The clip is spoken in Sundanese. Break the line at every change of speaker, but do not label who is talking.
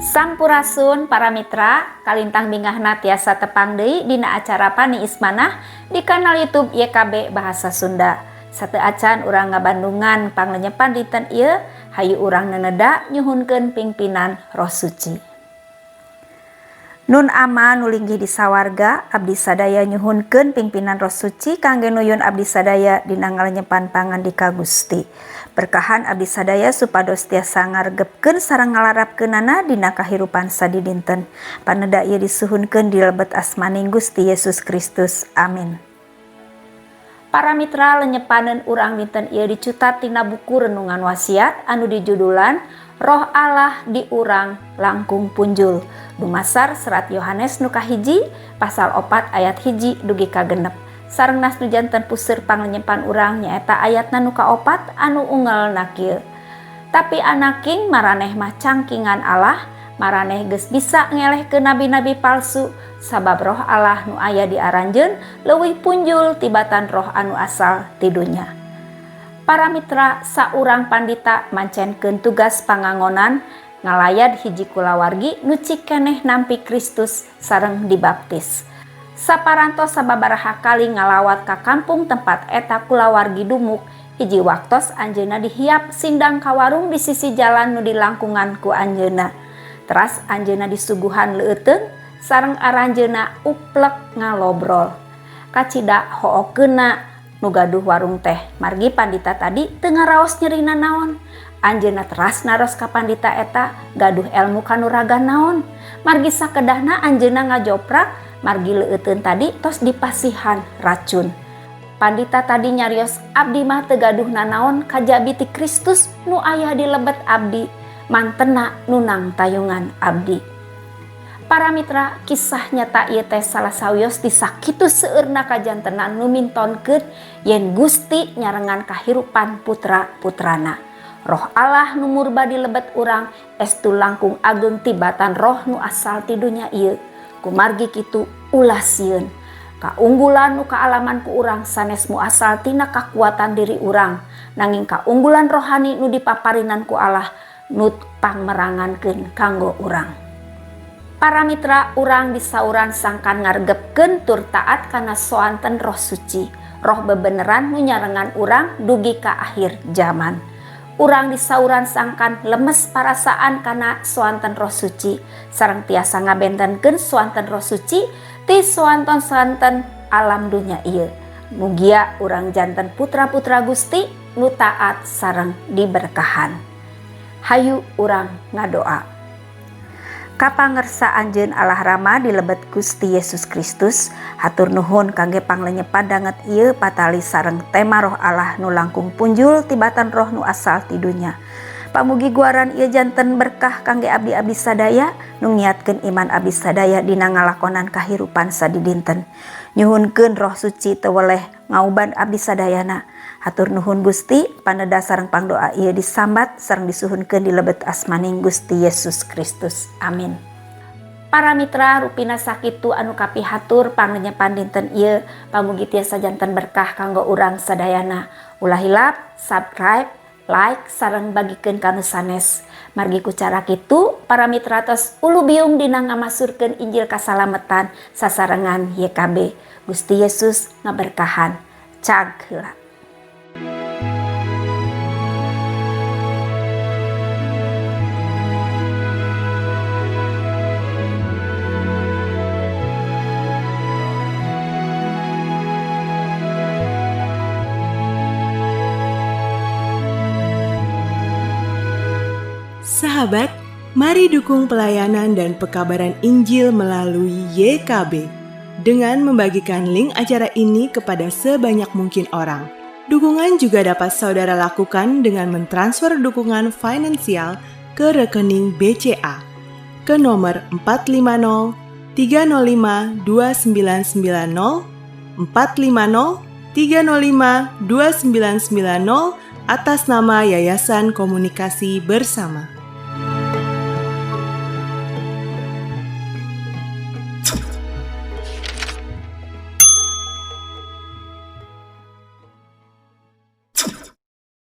Sampurasun para mitra, kalintang bingahna tiasa tepang deui dina acara Paniis Manah di kanal YouTube YKB Bahasa Sunda. Sateuacan urang ngabandungan panglenyepan dinten ieu, hayu urang neneda nyuhunkeun pingpinan Roh Suci. Nun Ama nu linggih di sawarga, abdi sadaya nyuhunkeun pingpinan Roh Suci kangge nuyun abdi sadaya dina ngalenyepan pangandika Gusti. Berkahan abdi sadaya supados tiasa ngaregepkeun sareng ngalarapkeunana dina kahirupan sadidinten. Paneda ieu disuhunkeun di lebet asmaning Gusti Yesus Kristus. Amin. Para mitra, lenyepaneun urang dinten ieu dicutat tina buku Renungan Wasiat anu dijudulan Roh Allah di urang langkung punjul. Dumasar serat Yohanes nu kahiji pasal 4 ayat 1 dugi ka 6. Sareng nas nu janten puseur panglenyepan urang nyaeta ayatna nu kaopat anu unggelna kieu. Tapi anaking, maraneh mah cangkingan Allah, maraneh geus bisa ngelehkeun nabi-nabi palsu, sabab Roh Allah nu aya di aranjeun leuwih punjul tibatan roh anu asal ti dunya. Para mitra, saurang pandita mancenkeun tugas pangangonan ngalayad hiji kulawargi nu keneh nampi Kristus sareng dibaptis. Saparantos sababaraha kali ngalawat ka kampung tempat eta kulawargi dumuk, hiji waktos anjeunna dihiap sindang ka warung di sisi jalan nu dilangkungan ku anjeunna. Teras anjeunna disuguhan leuteung sareng aranjeunna uplek ngalobrol. Kacida hookeuna nu gaduh warung teh, margi pandita tadi teu ngaraos nyerina naon. Anjeunna teras naros ka pandita eta gaduh elmu kanuragan naon. Margi sakedahna anjeunna ngajoprak margi leuteun tadi tos dipasihan racun. Pandita tadi nyarios, "Abdi mah teu gaduh nanaon kajabi ti Kristus nu aya di lebet abdi, mantena nu nangtayungan abdi." Para mitra, kisah nyata ieu teh salah sawios ti sakitu seueurna kajantenan nu mintonkeun yen Gusti nyarengan kahirupan putra-putrana. Roh Allah nu murba di lebet urang estu langkung ageng tibatan roh nu asal ti dunya ieu. Kumargi kitu, ulah sieun. Kaunggulan nu kaalaman ku urang sanes muasal tina kakuatan diri urang, nanging kaunggulan rohani nu dipaparinan ku Allah nu pangmerangankeun kanggo urang. Para mitra, urang disauran sangkan ngaregepkeun tur taat kana soanten Roh Suci, Roh bebeneran nu nyarengan urang dugi ka akhir zaman. Urang disauran sangkan lemes parasaan kana soanten Roh Suci sareng tiasa ngabentenkeun soanten Roh Suci ti soanten-soanten alam dunya ieu. Mugia urang janten putra-putra Gusti nu taat sareng diberkahan. Hayu urang ngadoa. Kapangersa Anjeun Allah Rama di lebet Gusti Yesus Kristus, hatur nuhun kangge panglenyepan danget ieu patali sareng tema Roh Allah nu langkung punjul tibatan roh nu asal ti dunya. Pamugi guaran ieu janten berkah kangge abdi-abdi sadaya nu ngiatkeun iman abdi sadaya dina ngalakonan kahirupan sadidinten. Nyuhunkeun Roh Suci teu weleh ngauban abdi sadayana. Hatur nuhun Gusti, paneda sareng pangdoa ieu disambat sareng disuhunkeun di lebet asmaning Gusti Yesus Kristus. Amin. Para mitra, rupina sakitu anu kapihatur panglenyepan dinten ieu. Pamugi tiasa janten berkah kanggo urang sadayana. Ulah hilap subscribe, like, sareng bagikeun ka nu sanes. Margi ku cara kitu para mitra tos ulubiung dina ngamasurkeun Injil kasalametan sasarengan YKB. Gusti Yesus ngaberkahan. Cag heula.
Sahabat, mari dukung pelayanan dan pekabaran Injil melalui YKB dengan membagikan link acara ini kepada sebanyak mungkin orang. Dukungan juga dapat saudara lakukan dengan mentransfer dukungan finansial ke rekening BCA ke nomor 450 305 2990 450 305 2990 atas nama Yayasan Komunikasi Bersama.